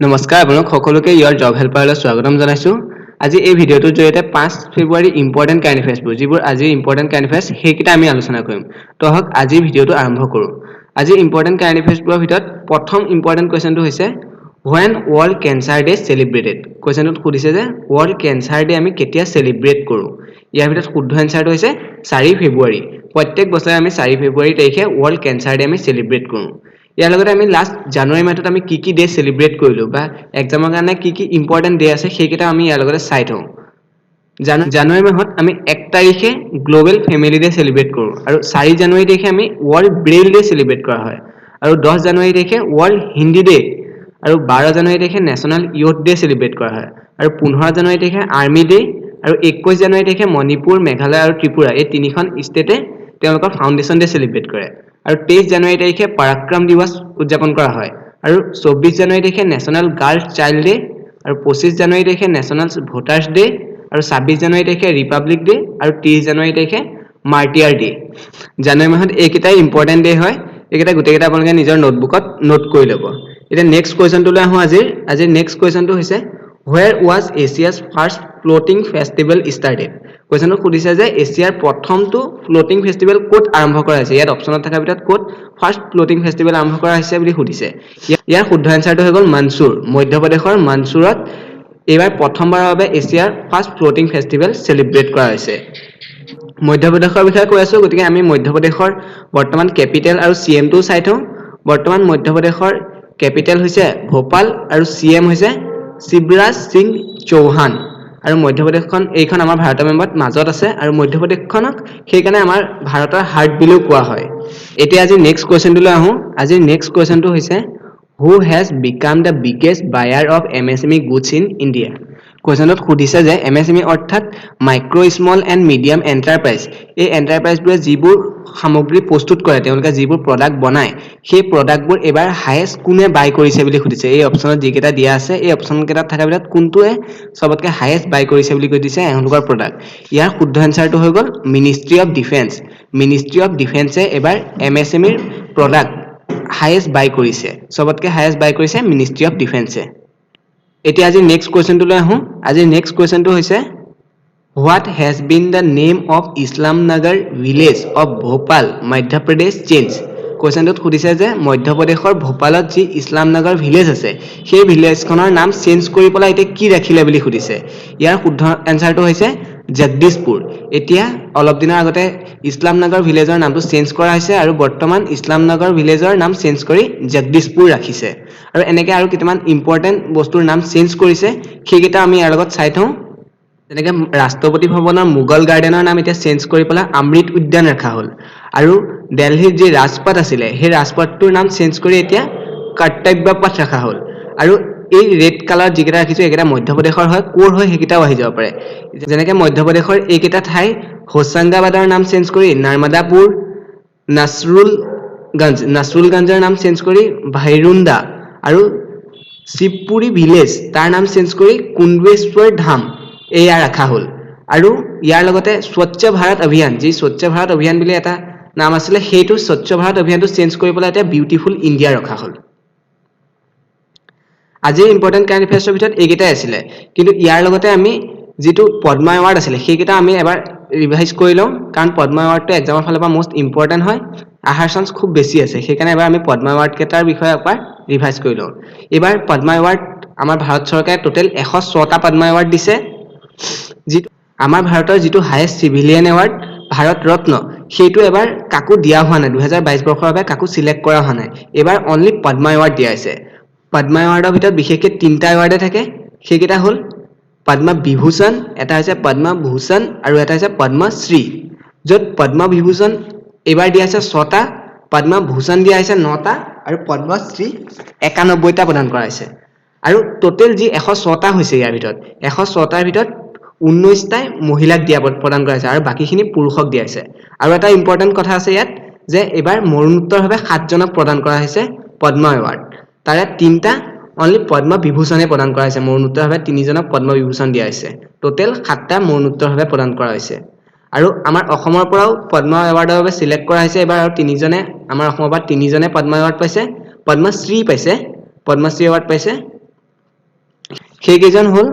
নমস্কাৰ, আপোনালোক সকলোকে ইয়াৰ জব হেল্পাৰলৈ স্বাগতম জনাইছোঁ। আজি এই ভিডিঅ'টোৰ জৰিয়তে 5 ফেব্ৰুৱাৰী ইম্পৰ্টেণ্ট কাৰেণ্ট এফেয়াৰ্ছবোৰ, যিবোৰ আজিৰ ইম্পৰ্টেণ্ট কাৰেণ্ট এফেয়াৰ্ছ, সেইকেইটা আমি আলোচনা কৰিম। তো আহক, আজিৰ ভিডিঅ'টো আৰম্ভ কৰোঁ। আজি ইম্পৰ্টেণ্ট কাৰেণ্ট এফেয়াৰ্ছবোৰৰ ভিতৰত প্ৰথম ইম্পৰ্টেণ্ট কুৱেশ্যনটো হৈছে, "When World Cancer Day celebrated?" কুৱেশ্যনটোত সুধিছে যে ৱৰ্ল্ড কেঞ্চাৰ ডে আমি কেতিয়া চেলিব্ৰেট কৰোঁ। ইয়াৰ ভিতৰত শুদ্ধ এনচাৰটো হৈছে 4 ফেব্ৰুৱাৰী। প্ৰত্যেক বছৰে আমি 4 ফেব্ৰুৱাৰী তাৰিখে ৱৰ্ল্ড কেঞ্চাৰ ডে আমি চেলিব্ৰেট কৰোঁ। ইয়াৰ লগতে আমি লাষ্ট জানুৱাৰী মাহটোত আমি কি কি ডে চেলিব্ৰেট কৰিলোঁ বা এক্সামৰ কাৰণে কি কি ইম্পৰ্টেণ্ট ডে আছে, সেইকেইটা আমি ইয়াৰ লগতে চাই থওঁ। জানুৱাৰী মাহত আমি 1 তাৰিখে গ্ল'বেল ফেমিলি ডে চেলিব্ৰেট কৰোঁ আৰু 4 জানুৱাৰী তাৰিখে আমি ৱৰ্ল্ড ব্ৰেইল ডে চেলিব্ৰেট কৰা হয় আৰু 10 জানুৱাৰী তাৰিখে ৱৰ্ল্ড হিন্দী ডে আৰু 12 জানুৱাৰী তাৰিখে নেশ্যনেল ইয়ুথ ডে চেলিব্ৰেট কৰা হয় আৰু 15 জানুৱাৰী তাৰিখে আৰ্মি ডে আৰু 21 জানুৱাৰী তাৰিখে মণিপুৰ, মেঘালয় আৰু ত্ৰিপুৰা এই তিনিখন ষ্টেটে তেওঁলোকৰ ফাউণ্ডেশ্যন ডে চেলিব্ৰেট কৰে আৰু 23 জানুৱাৰী তাৰিখে পৰাক্ৰম দিৱস উদযাপন কৰা হয় আৰু 24 জানুৱাৰী তাৰিখে নেশ্যনেল গাৰ্লছ চাইল্ড ডে আৰু 25 জানুৱাৰী তাৰিখে নেশ্যনেল ভোটাৰ্ছ ডে আৰু 26 জানুৱাৰী তাৰিখে ৰিপাব্লিক ডে আৰু 30 জানুৱাৰী তাৰিখে মাৰ্টিয়াৰ ডে। জানুৱাৰী মাহত এইকেইটাই ইম্পৰ্টেণ্ট ডে হয়। এইকেইটা গোটেইকেইটা আপোনালোকে নিজৰ নোটবুকত নোট কৰি ল'ব। এতিয়া নেক্সট কুৱেশ্যনটোলৈ আহোঁ। আজিৰ নেক্সট কুৱেশ্যনটো হৈছে, "Where was Asia's first floating festival started?" কুৱেশ্যনটো সুধিছে যে এছিয়াৰ প্ৰথমটো ফ্ল'টিং ফেষ্টিভেল ক'ত আৰম্ভ কৰা হৈছে। ইয়াত অপশ্যনত থকাৰ ভিতৰত ক'ত ফাৰ্ষ্ট ফ্ল'টিং ফেষ্টিভেল আৰম্ভ কৰা হৈছে বুলি সুধিছে। ইয়াৰ শুদ্ধ এনচাৰটো হৈ গ'ল মনচুৰ। মধ্যপ্ৰদেশৰ মনচুৰত এইবাৰ প্ৰথমবাৰৰ বাবে এছিয়াৰ ফাৰ্ষ্ট ফ্ল'টিং ফেষ্টিভেল চেলিব্ৰেট কৰা হৈছে। মধ্যপ্ৰদেশৰ বিষয়ে কৈ আছোঁ, গতিকে আমি মধ্যপ্ৰদেশৰ বৰ্তমান কেপিটেল আৰু চি এমটোও চাই থওঁ। বৰ্তমান মধ্যপ্ৰদেশৰ কেপিটেল হৈছে ভোপাল আৰু চি এম হৈছে শিৱৰাজ সিং চৌহান। আৰু মধ্যপ্ৰদেশখন, এইখন আমাৰ ভাৰতৰ মেপত মাজত আছে আৰু মধ্যপ্ৰদেশখনক সেইকাৰণে আমাৰ ভাৰতৰ হাৰ্ট বুলিও কোৱা হয়। এতিয়া আজি নেক্সট কুৱেশ্যনটোলৈ আহোঁ। আজিৰ নেক্সট কুৱেশ্যনটো হৈছে, "Who has become the biggest buyer of MSME goods in India?" কুৱেশ্যনটোত সুধিছে যে এমএছএমই অৰ্থাৎ micro, small and medium enterprise, এই এণ্টাৰপ্ৰাইজবোৰে যিবোৰ সামগ্ৰী প্ৰস্তুত কৰে, তেওঁলোকে যিবোৰ প্ৰডাক্ট বনায়, সেই প্ৰডাক্টবোৰ এইবাৰ হায়েষ্ট কোনে বাই কৰিছে বুলি সুধিছে। এই অপশ্যনত যিকেইটা দিয়া আছে, এই অপশ্যনকেইটাত থকাৰ ভিতৰত কোনটোৱে চবতকৈ হায়েষ্ট বাই কৰিছে বুলি কৈ দিছে এওঁলোকৰ প্ৰডাক্ট। ইয়াৰ শুদ্ধ এনচাৰটো হৈ গ'ল ministry of defence. Ministry of ডিফেন্সে এইবাৰ এমএছএমইৰ প্ৰডাক্ট হায়েষ্ট বাই কৰিছে। চবতকৈ হায়েষ্ট বাই কৰিছে মিনিষ্ট্ৰী অফ ডিফেন্সে। এতিয়া আজি নেক্সট কুৱেশ্যনটোলৈ আহোঁ। আজিৰ নেক্সট কুৱেশ্যনটো হৈছে, "What has been the name of Islam Nagar village of Bhopal, Madhya Pradesh change?" কুৱেশ্যনটোত সুধিছে যে মধ্যপ্ৰদেশৰ ভোপালত যি ইছলাম নগৰ ভিলেজ আছে, সেই ভিলেজখনৰ নাম চেঞ্জ কৰি পেলাই এতিয়া কি ৰাখিলে বুলি সুধিছে। ইয়াৰ শুদ্ধ এনচাৰটো হৈছে জগদীশপুৰ। এতিয়া অলপ দিনৰ আগতে ইছলাম নগৰ ভিলেজৰ নামটো চেঞ্জ কৰা হৈছে আৰু বৰ্তমান ইছলাম নগৰ ভিলেজৰ নাম চেঞ্জ কৰি জগদীশপুৰ ৰাখিছে। আৰু এনেকৈ আৰু কেইটামান ইম্পৰ্টেণ্ট বস্তুৰ নাম চেঞ্জ কৰিছে, সেইকেইটা আমি ইয়াৰ লগত চাই থওঁ। যেনেকৈ ৰাষ্ট্ৰপতি ভৱনৰ মোগল গাৰ্ডেনৰ নাম এতিয়া চেঞ্জ কৰি পেলাই অমৃত উদ্যান ৰখা হ'ল আৰু দেলহিৰ যি ৰাজপথ আছিলে, সেই ৰাজপথটোৰ নাম চেঞ্জ কৰি এতিয়া কৰ্তব্য পথ ৰখা হ'ল। আৰু এই ৰেড কালাৰ যিকেইটা ৰাখিছোঁ, এইকেইটা মধ্যপ্ৰদেশৰ হয়। ক'ৰ হয় সেইকেইটাও আহি যাব পাৰে। যেনেকৈ মধ্যপ্ৰদেশৰ এইকেইটা ঠাই, হোচাংগাবাদৰ নাম চেঞ্জ কৰি নৰ্মদাপুৰ, নাছৰুলগঞ্জ, নাছৰুলগঞ্জৰ নাম চেঞ্জ কৰি ভাইৰুন্দা আৰু শিৱপুৰী ভিলেজ, তাৰ নাম চেঞ্জ কৰি কুণ্ডেশ্বৰ ধাম এয়া ৰখা হ'ল। আৰু ইয়াৰ লগতে স্বচ্ছ ভাৰত অভিযান, যি স্বচ্ছ ভাৰত অভিযান বুলি এটা নাম আছিলে, সেইটো স্বচ্ছ ভাৰত অভিযানটো চেঞ্জ কৰি পেলাই এতিয়া বিউটিফুল ইণ্ডিয়া ৰখা হ'ল। আজিৰ ইম্পৰ্টেণ্ট কাৰেণ্ট এফেয়াৰ্ছৰ ভিতৰত এইকেইটাই আছিলে। কিন্তু ইয়াৰ লগতে আমি যিটো পদ্মা এৱাৰ্ড আছিলে, সেইকেইটা আমি এবাৰ ৰিভাইজ কৰি লওঁ, কাৰণ পদ্মা এৱাৰ্ডটো এক্সামৰ ফালৰ পৰা মষ্ট ইম্পৰ্টেণ্ট হয়, অহাৰ চান্স খুব বেছি আছে। সেইকাৰণে এবাৰ আমি পদ্মা এৱাৰ্ডকেইটাৰ বিষয়ে এবাৰ ৰিভাইজ কৰি লওঁ। এইবাৰ পদ্মা এৱাৰ্ড আমাৰ ভাৰত চৰকাৰে টোটেল 106টা পদ্মা এৱাৰ্ড দিছে। যিটো আমাৰ ভাৰতৰ যিটো highest civilian award Bharat Ratna, সেইটো এবাৰ কাকো দিয়া হোৱা নাই। 2022 বৰ্ষৰ বাবে কাকো চিলেক্ট কৰা হোৱা নাই। এইবাৰ অনলি পদ্মা এৱাৰ্ড দিয়া হৈছে। পদ্মা এৱাৰ্ডৰ ভিতৰত বিশেষকৈ তিনিটা এৱাৰ্ডে থাকে। সেইকেইটা হ'ল পদ্ম বিভূষণ, এটা হৈছে পদ্মভূষণ আৰু এটা হৈছে পদ্মশ্ৰী। য'ত পদ্ম বিভূষণ এইবাৰ দিয়া হৈছে ছটা, পদ্মভূষণ দিয়া হৈছে নটা আৰু পদ্মশ্ৰী 91টা প্ৰদান কৰা হৈছে। আৰু টোটেল যি 106টা হৈছে, ইয়াৰ ভিতৰত 106টাৰ ভিতৰত 19টাই মহিলাক প্ৰদান কৰা হৈছে আৰু বাকীখিনি পুৰুষক দিয়া হৈছে। আৰু এটা ইম্পৰ্টেণ্ট কথা আছে ইয়াত যে এইবাৰ মৰণোত্তৰভাৱে সাতজনক প্ৰদান কৰা হৈছে পদ্ম এৱাৰ্ড। তাৰে তিনিটা অনলি পদ্ম বিভূষণে প্ৰদান কৰা হৈছে। মৰণোত্তৰভাৱে তিনিজনক পদ্ম বিভূষণ দিয়া হৈছে। টোটেল সাতটা মৰণোত্তৰভাৱে প্ৰদান কৰা হৈছে। আৰু আমাৰ অসমৰ পৰাও পদ্ম এৱাৰ্ডৰ বাবে চিলেক্ট কৰা হৈছে এইবাৰ আৰু তিনিজনে, আমাৰ অসমৰ পৰা তিনিজনে পদ্ম এৱাৰ্ড পাইছে, পদ্মশ্ৰী পাইছে, পদ্মশ্ৰী এৱাৰ্ড পাইছে। সেইকেইজন হ'ল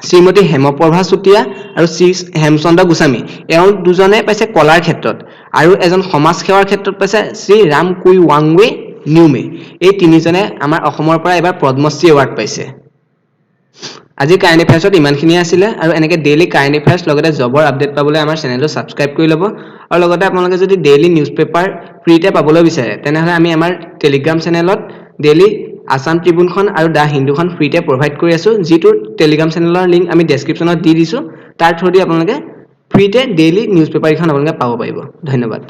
শ্ৰীমতী হেমপ্ৰভা চুতীয়া আৰু শ্ৰী হেমচন্দ্ৰ গোস্বামী। এওঁ দুজনে পাইছে কলাৰ ক্ষেত্ৰত আৰু এজন সমাজ সেৱাৰ ক্ষেত্ৰত পাইছে শ্ৰী ৰাম কুই ৱাংৱে নিউমে। এই তিনিজনে আমাৰ অসমৰ পৰা এইবাৰ পদ্মশ্ৰী এৱাৰ্ড পাইছে। আজি কাৰেণ্ট এফেয়াৰ্ছত ইমানখিনিয়ে আছিলে আৰু এনেকৈ ডেইলি কাৰেণ্ট এফেয়াৰ্ছ লগতে জবৰ আপডেট পাবলৈ আমাৰ চেনেলটো ছাবস্ক্ৰাইব কৰি ল'ব। আৰু লগতে আপোনালোকে যদি ডেইলি নিউজ পেপাৰ ফ্ৰীতে পাবলৈ বিচাৰে, তেনেহ'লে আমি আমাৰ টেলিগ্ৰাম চেনেলত ডেইলি আছাম ট্ৰিবিউনখন আৰু the হিন্দুখন ফ্ৰীতে প্ৰভাইড কৰি আছোঁ, যিটো টেলিগ্ৰাম চেনেলৰ লিংক আমি ডেছক্ৰিপশ্যনত দি দিছোঁ। তাৰ থ্ৰুদি আপোনালোকে ফ্ৰীতে ডেইলি নিউজ পেপাৰকেইখন আপোনালোকে পাব পাৰিব। ধন্যবাদ।